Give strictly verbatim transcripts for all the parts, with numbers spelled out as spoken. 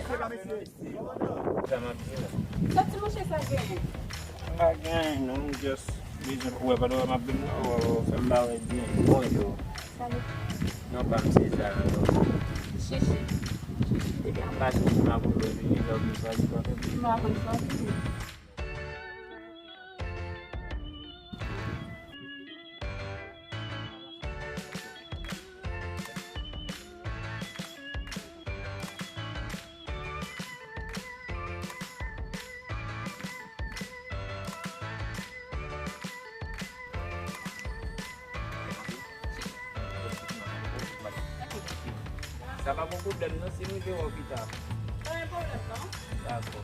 Sa m ap di la. Sa ti mouche sa gen? M pa gen anyen non, m just bezwen wè, pandan w wè m ap vin la, w fè m ba wè byen. Bonjou. Salut. Non pa m se Zara non. Chichi. Chichi, depi m pa Chichi m ap vin lè w vini lè w vin swazi pa fè m. M ap vin swazi. Sa pa bon pwoblèm non, si m rive wè w pita. Pa gen pwoblèm non. Dakò.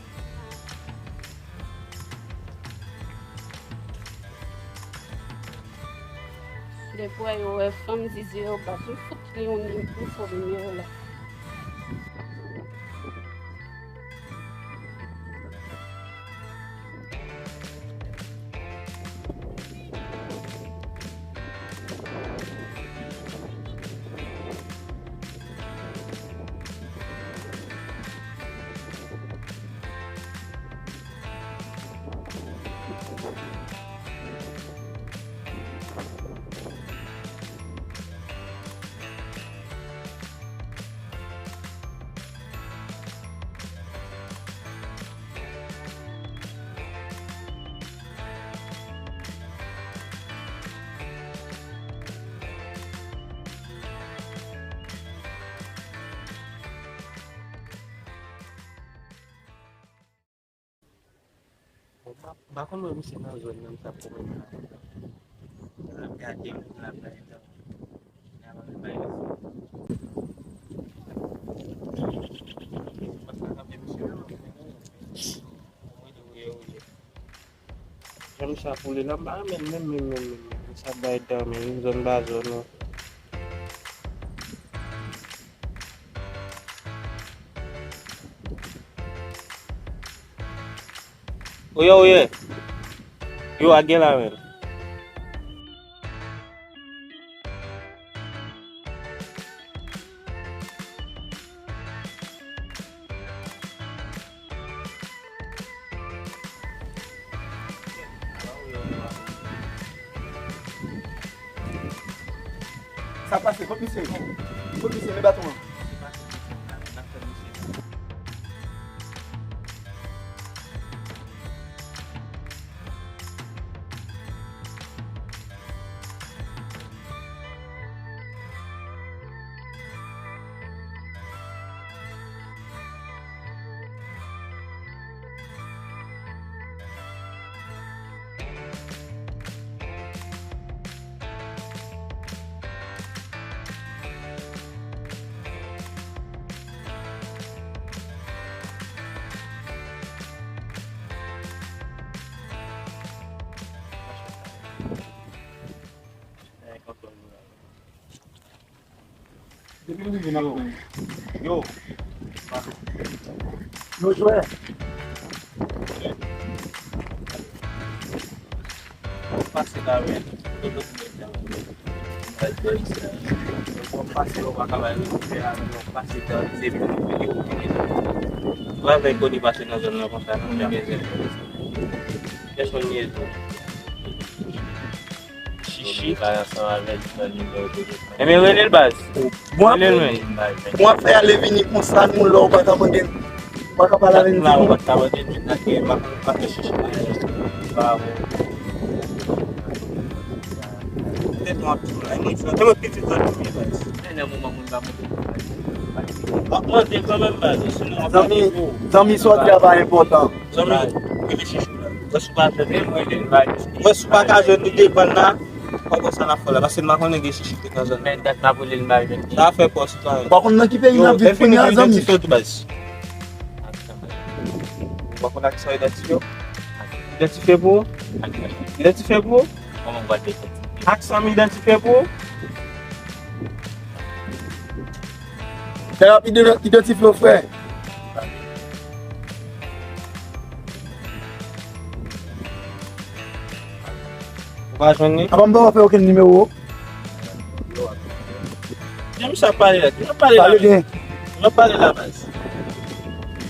Defwa yo wè fanm zizi yo pa sou fout li yon ni pou fo nimewo la. M pa, m pa konn wè misye nan zòn nan, m t ap konprann la. L ap gade moun la, bay tan. L ap bay. Jan misye ap woule la, m pa renmen l menm, menm, menm, menm. Misye ap bay tan, men zòn pa zòn non. Oye, oye. Yo, a gen la, men. Sa pase, kot misye? Kot misye, men baton an. Depi m rive n ap pran. Yo. Yo jwè. Pase la, men. Pase yo pa ka bay respè a, non. Pase tan, se pou nou vini pou vini la. Ou pa vle koni pase nan zòn nan konsa, non, men bezwen. Kèson ye tou. Chichi. Enben, rele l baz. Bon, rele l, men. Bon, apre ale vini konsa, nou la, ou pa ka mande, ou pa ka pale avè nou. Ou pa ka mande, men, nan ke, pa, pa fè chichi. Pa bon. Tèt nou ap tou la. E mwen, e mwen pitit zòt tou ye, baz. Men nan moman moun pa monte. W ap mande kanmenm, baz. Zanmi, zanmi, sa w di a pa enpòtan. Zanmi, rele chichi la. Wè si w pa fè, wè si w pa ka jwenn li devan la. Pa konn sa n ap fè la, paske m pa konnen gen chichi ki nan zòn nan. Men dat m ap rele l, m pa jwenn li. Sa fè pòs la. Ou pa konn nan ki peyi n ap viv kounye a, zanmi? Yo, fè m identifye w tou, baz. Ou pa konn ak sa w identifye w? Identifye pou ou? Identifye pou ou? Kòman w pral identifye? Ak sa m identifye pou ou? Fè rap ide-, idantifye w, frè. Ou pa jwenn li? Apa m pa fè okenn nimewo. Jan misye ap pale la, jan ap pale la. Pale byen. Jan ap pale la, baz.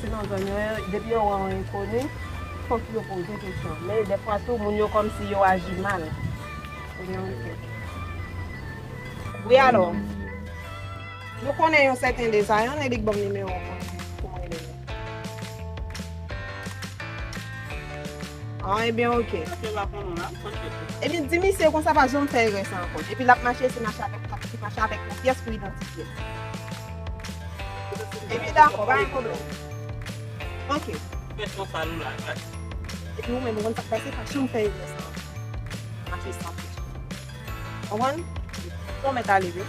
se nan zòn yo, depi yo wè yon enkoni, fòk yo poze kesyon. Men dèfwa tou, moun yo kòmsi yo aji mal. Ebyen, oke. Wi, alò. Nou konnen yon sèten Dezayon, e li k ban m nimewo w pou mwen rele l. Ah, ebyen, oke. Ebyen, di misye konsa pa janm fè erè sa ankò. Epi l ap mache, se mache avèk kat, se mache avèk yon pyès pou idantifye l. Ebyen, dakò, pa gen pwoblèm. Oke. Epi ou menm, ou konn sa k pase, pa janm fè erè sa ankò. Mache san presyon. Konprann? Bon, mèt ale, wi.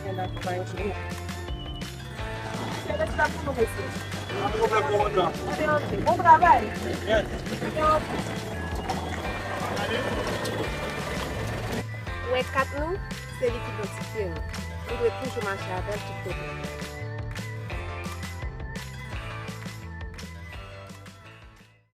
Mèt ale, pa yon pwoblèm. Se lè sa pou nou mesye. Bon travay. Ou wè kat nou, se li ki idantifye nou. Nou dwe toujou mache avè l tout kote.